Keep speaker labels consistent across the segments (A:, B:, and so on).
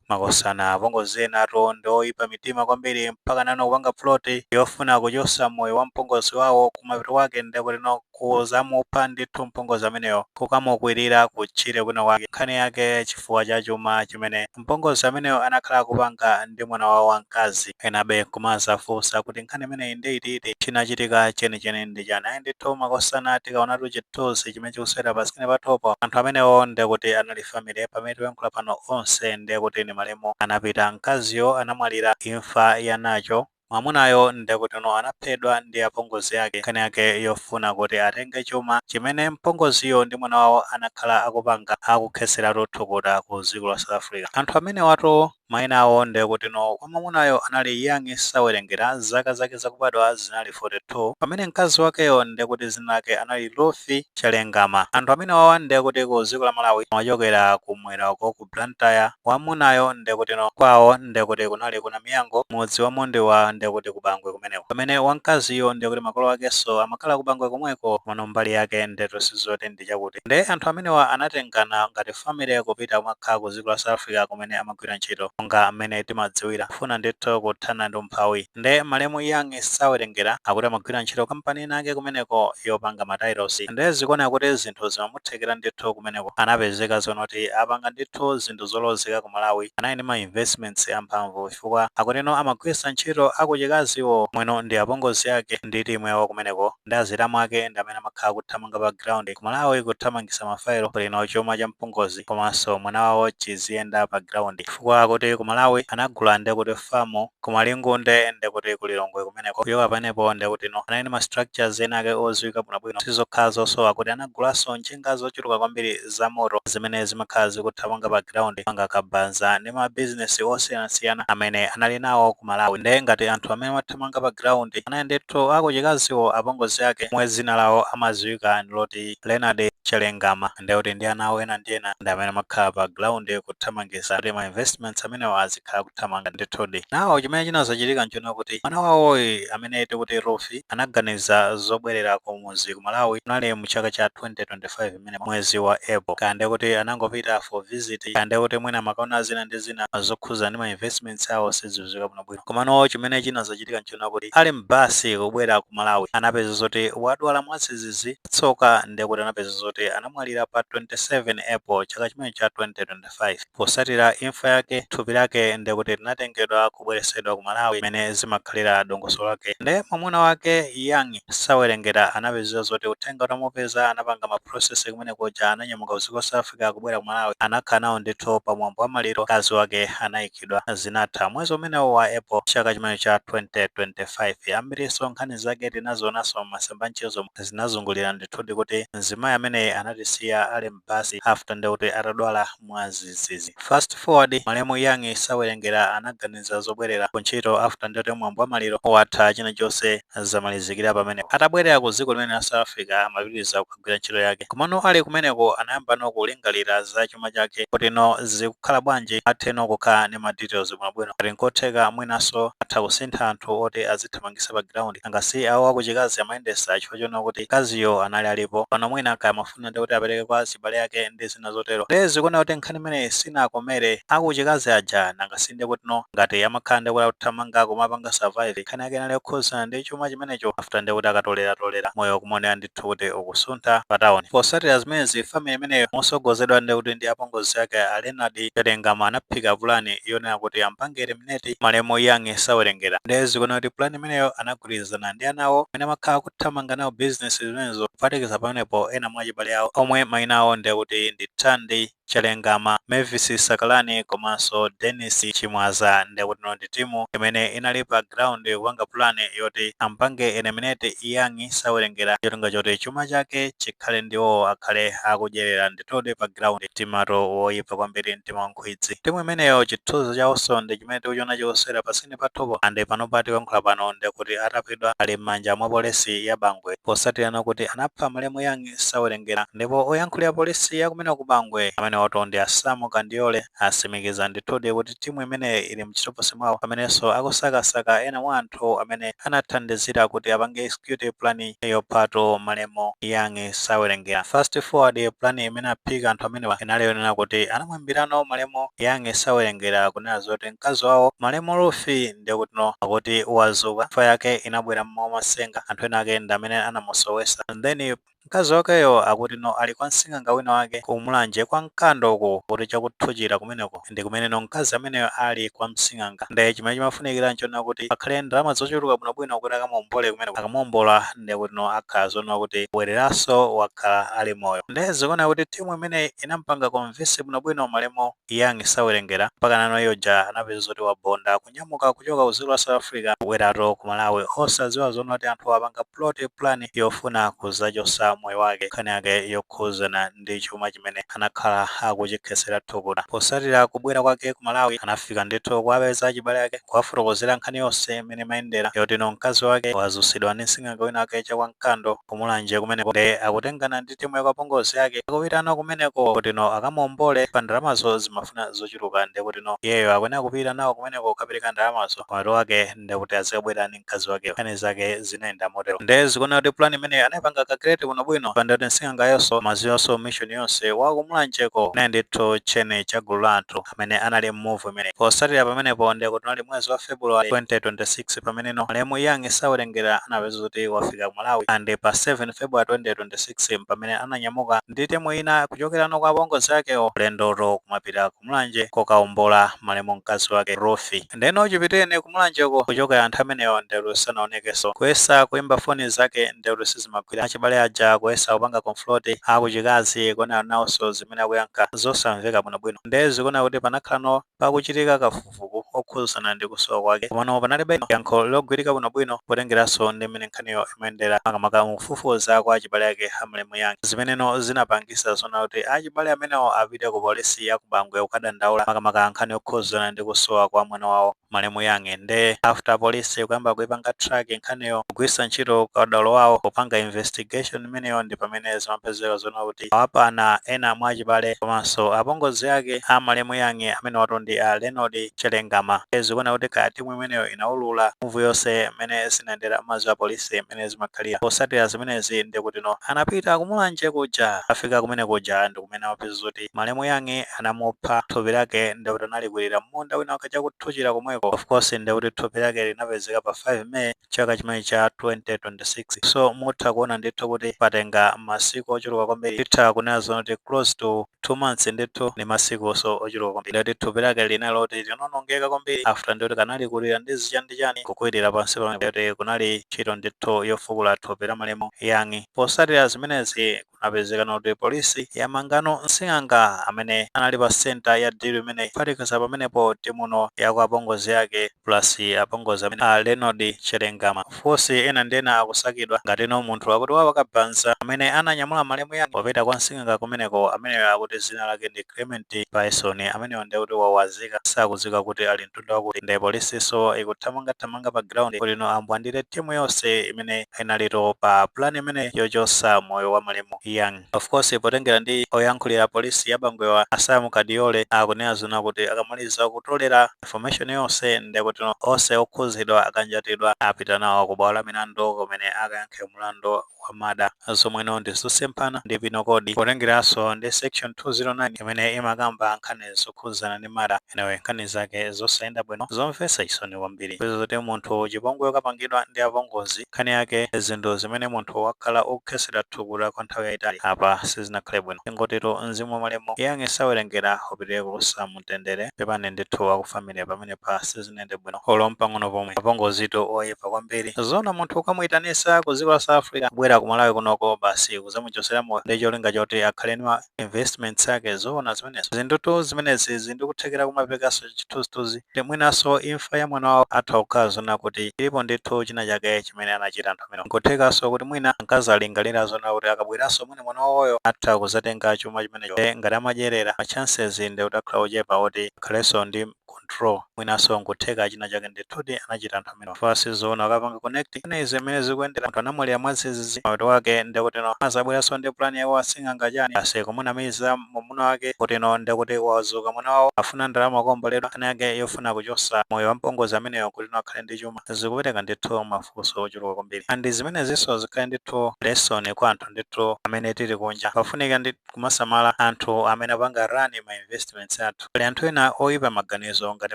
A: Makosana, apongozi enatu ndi oyipa mitima kwambiri, mpaka nano kupanga plot yofuna kuchosa moyo wa mpongozi wawo. Kumapeto kwake ndekutino kuzamupha ndithu mpongozi ameneyo, kukamukwirira kutchire kwina kwake. Nkhani yake chifukwa cha chuma chimene mpongozi ameneyo anakhala kupanga ndi mwana wawo wamkazi. Enabe kumazafunsa kuti nkhani imeneyi ndi ititi, chinachitika chenicheni ndi chani? Ayi ndithu makosana, tikaonatu chithunzi chimene chikusewera pa screen pathopo, anthu amenewo ndekuti anali family. Pamene tikuyankhula pano, onse ndekuti ni malemu, anapita. Mkaziyo anamwalira imfa yanacho, mwamunayo ndekutino anaphedwa ndi apongozi ake. Nkhani yake yofuna kuti atenge chuma chimene mpongoziyo ndi mwana wawo anakhala akupanga, akukheseratu thukuta ku dziko la South Africa. Anthu amene watu mayina awo ndekutino kwa mwamunayo anali Young Sawerengera, zaka zake zakubadwa zinali 42, pamene mkazi wakeyo ndekuti zina lake anali Lufi Chalengama. Anthu amene wawa ndekuti ku dziko la Malawi amachokera kumwera uko ku Blantyre. Wamunayo ndekutino kwawo ndekuti kunali kuna Miyango, mudzi wa Mondewa, ndekuti ku Bangwe kumeneko, pamene wamkaziyo ndekuti makolo akenso amakhala ku Bangwe komweko. Mano mbali yake ndeto sizoti ndi chakuti nde anthu amenewa anatengana ngati family kupita kumakhala ku dziko la South Africa kumene amagwira ntchito, monga mmene timadziwira, kufuna ndithu kuthana ndi umphawi. Nde malemu Young Sawerengera akuti amagwira ntchito kampani inake kumeneko yopanga ma tiles. Nde zikuoneka kuti zinthu zimamuthekera ndithu kumeneko. Anapezeka zonoti apanga ndithu zinthu zolozeka ku Malawi, anali ndi ma investments amphamvu, chifukwa akutino amagwiritsa ntchito akuchikaziwo mwino ndi apongozi ake ndi timu yawo kumeneko, ndi aziramu ake ndi amene amakhala kuthamanga pa ground ku Malawi, kuthamangisa mafailo kulino chuma cha mpongozi komanso mwana wawo chiziyenda pa ground, chifukwa akuti ku Malawi anagula ndekuti famu kumalingunde, ndekuti kulilongwe kumeneko. Kuyoka panepo ndekuti no anali ndi ma structures ena ake odziwika bwinobwino. Sizokhala zosowa kuti anagulanso njinga zochuluka kwambiri za moto zimene zimakhala zikuthamanga pa ground, panga kabanza ndi ma business osiyanasiyana amene anali nawo ku Malawi. Nde ngati anthu amene amathamanga pa ground anali ndithu akuchikaziwo, apongozi ake, omwe zina lawo amadziwika ndiloti Leonard Chalengama, ndekuti ndi ana awo ena ndi ena ndi amene amakhala pa ground kuthamangisa kuti ma investments amenewo azikhala kuthamanga ndithudi. Nawo chimene chinazachitika nchona kuti mwana wawoyi amene tikuti Rufi anaganiza zobwerera kumuzi ku Malawi. Kunali mu chaka cha 2025 imene mwezi wa April. Kande kuti anangopita for visit, kande kuti mwina makaona zina ndi zina zokhuza ndi ma investments awo, sizidziwika bwinobwino. Komano chimene chinazachitika nchona kuti ali mbasi kubwera ku Malawi anapeza zoti wadwala mwadzidzidzi. Tsoka ndekuti anapeza zoti anamwalira pa 27 April chaka chimene cha 2025. Posatira imfa yake, thupi lake ndekuti linatengedwa kubweresedwa ku Malawi imene zimakhalira dongosolo lake. Nde mwamuna wake Young Sawerengera anapeza zoti uthenga utamupeza, anapanga ma process kumene kuja, ananyamuka ku South Africa kubwera ku Malawi. Anakhala nawo ndithu pamwambo wa maliro. Mkazi wake anayikidwa, zinatha mwezi umenewo wa April chaka chimene cha 2025. Ambiriso nkhani zake tinazionanso masamba mchezo, zinazungulira ndithudi kuti mzimayi ameneyi anatisiya ali mbasi after ndekuti atadwala mwadzidzidzi. Fast forward, malemu Young Sawerengera anaganiza zobwerera ku ntchito after ndekuti mwambo wa maliro watha, china chonse zamalizikira pamenepo. Atabwerera ku dziko limene la South Africa amapitiriza kugwira ntchito yake. Komano ali kumeneko anayambano kulingalira za chuma chake kuti no zikukhala bwanji, atheno kukhala ndi ma details bwinobwino, ngati nkotheka mwinanso atha kusintha anthu oti azithamangisa pa ground, angasi awo akuchikazi amayendesa chifukwa chona kuti mkaziyo anali alipo pano, mwina kaya amafuna ndi kuti apereke kwa azibale ake ndi zina zotero. Ndiye zikuona kuti nkhani imeneyi sinakomere akuchikazi aja. Nangasinde kuti no ngati amakhala ndi kuti akuthamanga kumapanga survive, nkhani yake inali yokhuzana ndi chuma chimenecho, after ndi kuti akatoleratolera moyo kumaonera ndithu kuti ukusuntha pa tawuni. Posatira zimenezi, family imeneyo mosogozedwa ndi kuti ndi apongozi ake a Leonard Chalengama anaphika pulani yonena kuti ampange eliminate malemu Young Sawerengera. Ndiye zikuona kuti pulani imeneyo anagwirizana ndi anawo amene amakhala kuthamanga nawo business zimenezo, kuphatikiza pamenepo ena mwa achibale awo omwe mayina awo ndiye kuti ndi Thandi Chalengama, Mavis Sakalani komanso Dennis Chimwaza. Ndiye kuti ndi timu imene inali pa ground kupanga pulani yoti ampange eliminate Young Sawerengera, cholinga choti chuma chake chikhale ndiwo akhale akudyerera ndithudi pa ground. Mtimato woyipa kwambiri, mtima wankhwidzi. Timu imeneyo chithunzi chawonso ndi chimene tikuchiona chikusewera pa screen pathupo. Ande pano pati kuyankhula pano ndikuti atapidwa, ali m'manja mwa polisi ya Bangwe posatirana kuti anapha malemu Young Sawerengera. Ndipo oyankhulira polisi ya kumene ku Bangwe amene wato ndi a Samu Kandiole asimikiza ndithudi. ndithudi kuti timu imene ili mchitokosi mwawo, pamenenso akusakasaka ena mwa anthu amene anathandizira kuti apange execute plan yophatu malemu Young Sawerengera. Fast forward, plan imene aphika anthu amenewa inali yonena kuti anamwambirano malemu Young Sawerengera kunena zoti mkazi wawo malemu Rufi ndikuti akuti wazuka, imfa yake inabwera mmawa masenga, anthu ena ake ndi amene anamusowesa. And then mkazi wakeyo akuti no, ali kwa msing'anga wina wake kuMulanje kwa Mkando uko, kuti chakuthuchira kumeneko ndi kumene no mkazi ameneyo ali kwa msing'anga. Nde chimene chimafunikira nchona kuti pakhale ndalama zochuluka bwinobwino kuti akamuombole kumeneko. Akamuombola, ndi kuti no, akhala zona kuti bwereranso wakhala ali moyo. Nde zikuona kuti timu imene inampanga convince bwinobwino malemu Young Sawerengera, mpaka nano yoja anapeza zoti wabonda kunyamuka kuchoka ku dziko la South Africa kubweratu ku Malawi, osadziwa zona kuti anthu apanga plot plan yofuna kuzachosa moyo wake, nkhani yake yokhuzana ndi chuma chimene anakhala akuchikhesera thukuta. Posatira kubwera kwake ku Malawi, anafika ndithu kuwapeza achibale ake, kuwafotokozera nkhani yonse imene imayendera yoti no, mkazi wake wazusidwa ndi msing'anga wina wake chakwa Mkando kuMulanje kumeneko, nde akutengana ndi timu yakapongozi yake akupitano kumeneko kuti no, akamuombole. Pa ndalamazo zimafuna zochuluka, ndi kuti no, iyeyo akuyenera kupita nawo kumeneko kukapereka ndalamazo, mapeto wake ndikuti azikabwera ndi mkazi wake. Nkhani zake zinayenda motero. Nde zikuona kuti plan imeneyo anayipanga calculate bwinobwino, pandoti msing'angayonso maziyonso mission yonse wakumulanjeko naye ndithu chene cha gulu la anthu amene anali move imene. Posatira pamenepo, ndikuti unali mwezi wa February 2026 pameneno malemu Young Sawerengera anapeza kuti wafika ku Malawi, and pa 7 February 2026 pamene ananyamuka ndi timu ina kuchokerano kwa apongozi akewo, ulendoto kumapita kuMulanje kokawombola malemu mkazi wake Rufi. Ndeno chipitene kumulanjeko kuchoka anthu amenewo, nderu sanaonekenso. Kuyesa kuimba foni zake, nderu sizimagwira. Achibale aja kuyesa kupanga confront akuchikazi, kuona nawonso zimene akuyankha zosamveka bwinobwino. Nde zikuona kuti panakhalano pakuchitika kafukufuku okhuzana ndi kusowa kwake, komano panalibe yankho logwirika bwinobwino, potengeranso ndi mmene nkhaniyo imayendera, makamaka mukufufuza kwa achibale ake amalemu Young, zimeneno zinapangisa zona kuti achibale amenewo apite ku polisi ya ku Bangwe kukadandaula, makamaka nkhani yokhuzana ndi kusowa kwa mwana wawo malemu Young. Nde after polisi kuyamba kuipanga track nkhaniyo, kugwiritsa ntchito kadaulo wawo kupanga investigation imeneyo, ndi pamene zimapezeka zona kuti awapana ena mwa achibale komanso apongozi ake a malemu Young amene watu ndi a Leonard Chelengama. Zikuona kuti kaya timu imeneyo inaulula move yonse imene zinayendera mazi a polisi imene zimakhalira. Posatira zimenezi, ndikuti no, anapita kumulanje kuja. Afika kumene kuja, ndi kumene amapeza kuti malemu Young anamupha, thupi lake ndikuti analikwirira munda wina wakacha kuthuchira komweko. Of course, ndikuti thupi lake linapezeka pa 5 May chaka chimene cha 2026. So mutha kuona ndithu kuti patenga masiku ochuluka kwambiri, titha kunena zoti close to 2 months ndithu ndi masiku so ochuluka kwambiri. Ndikuti thupi lake linali loti linonongeka kwambiri after ndikuti kanalikulira ndi zichani chani kukwirira pansi pamene kuti kunali ntchito ndithu yofukula thupi la malemu Young. Posatira zimenezi, kunapezekana kuti polisi yamangano msing'anga amene anali pa center ya deal imene. Kuphatikiza pamenepo, timuno yako apongozi ake plus apongozi amene a Leonard Chelengama. Of course, ena ndi ena akusakidwa, ngatino munthu akuti wawakabanza amene ananyamula malemu Young popita kwa msing'anga kumeneko, ameneyo akuti zina lake ndi Clement Bison. Ameneyo ndi kuti wawazika, sakudziwika kuti ali mtunda wakuti. Ndi polisiso ikuthamangathamanga pa ground kuti no, ambwandire timu yonse imene inalito pa plan imene yochosa moyo wa malemu Young. Of course, potengera ndi oyankhulira polisi ya Bangwewa Asamu Kadiole, akunena zona kuti akamaliza kutolera information yonse, ndekuti onse okhuzidwa akanjatidwa, apita nawo ku bwalo la milandu kumene akayankhe mlandu wa murder, zomweno ndi zosemphana ndi penal code, potengeranso ndi section 209 imene imakamba nkhani zokhuzana ndi murder. Anyway, nkhani zake zosayenda bwino, zomvetsa chisoni kwambiri, kuza zoti munthu chipongwe ukapangidwa ndi apongozi, nkhani yake zinthu zimene munthu wakhala ukukhesera thukuta kwa nthawi yayitali, apa sizinakhale bwino. Ingotero mzimu wa malemu Young Sawerengera upitire kusa mtendere. Pepani ndithu aku family, pamene pa sizinayende bwino olo mpang'ono pomwe. Apongozito oyipa kwambiri, zona munthu ukamuyitanisa ku dziko la South Africa kubwera ku Malawi kunoko, basi kuzamuchosera moyo ndi cholinga choti akhale ndi ma investments ake, zoona zimenezo? Zinthutu zimenezi zindikuthekera kumapekanso chithunzithunzi kuti mwinanso imfa ya mwana wawo atha kukhala zona kuti ilipo ndithu china chake chimene anachita anthu amene. Nkuthekanso kuti mwina ankazalingalira zona kuti akabweranso mwina mwana wawoyo atha kuzatenga chuma chimenecho. Ngati amadyerera, ma chances ndi kuti akhala ochepa oti akhalenso ndi control. control. Mwinanso nkutheka china chake ndithudi anachita anthu amene fasi zoona akapanga connect izi zimene zikuyendera. Anthu anamwalira mwadzidzidzi, mapeto wake ndekuti no azabweranso ndi plan yawo asing'anga chani, ase kumunamiza mwamuna wake kuti no ndekuti wazuka mwana wawo, afuna ndalama kuomboledwa, nkhani yake yofuna kuchosa moyo wa mpongozi ameneyo kuti no akhale ndi chuma. Zikupereka ndithu mafunso ochuluka kwambiri, and zimenezinso zikhale ndithu lesson kwa anthu ndithu amene tili kunja. Pafunika ndi kumasamala anthu amene apanga run ma investments athu. Pali anthu ena oyipa maganizo ngati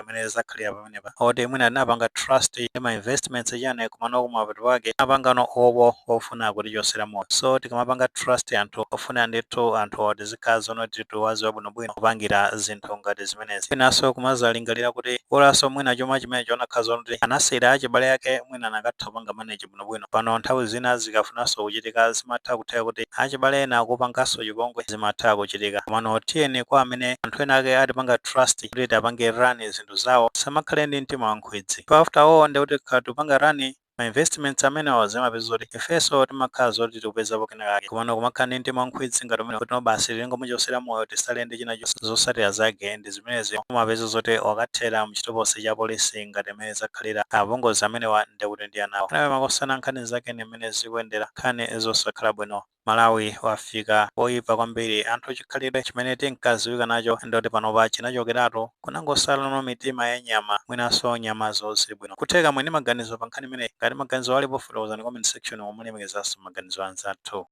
A: amene zakhalira pamenepa, oti mwina anapanga trust ndi ma investments chani, kumano kumapeto wake apangano obo ofuna kutichosera moyo. So tikamapanga trust anthu, ofuna ndithu anthu oti zikhala zonoti tiwaziwa bwinobwino kupangira zinthu ngati zimenezi. Mwinanso kumazalingalira kuti olanso mwina chuma chimene chonakhala zonoti anasiyira achibale ake, mwina anakatha kupanga manage bwinobwino. Pano nthawi zina zikafunanso kuchitika, zimatha kutheka kuti achibale ena akupanganso chipongwe, zimatha kuchitika. Komano tiyeni, kwa amene anthu ena ake atipanga trust kuti tiapange run zinthu zawo, samakhale ndi mtima wankhwidzi. After all, ndikuti tikapanga run ma investments amenewo, zimapeza zoti ifenso timakhala zoti tikupezapo kenakake. Komano kumakhala ndi mtima wankhwidzi ngati umene kuti no basi tingomuchosera moyo, tisale ndi china chonse, zotsatira zake ndi zimenezi, umapeza zoti wakathera mchitokosi cha polisi ngati imene zakhalira apongozi amenewa ndikuti ndi anawo. Anawe makosana, nkhani zake ndi mmene zikuyendera, nkhani zosakhala bwino. Malawi wafika poyipa kwambiri. Anthu chikhalidwe chimene tinkaziwika nacho ndoti panopa chinachokeratu, kunangosala no mitima ya nyama, mwinanso nyamazo zili bwino. Kutheka mwini maganizo pa nkhani imeneyi. Ngati maganizo alipo, fotokozani comment section, omulemekezanso maganizo anzathu.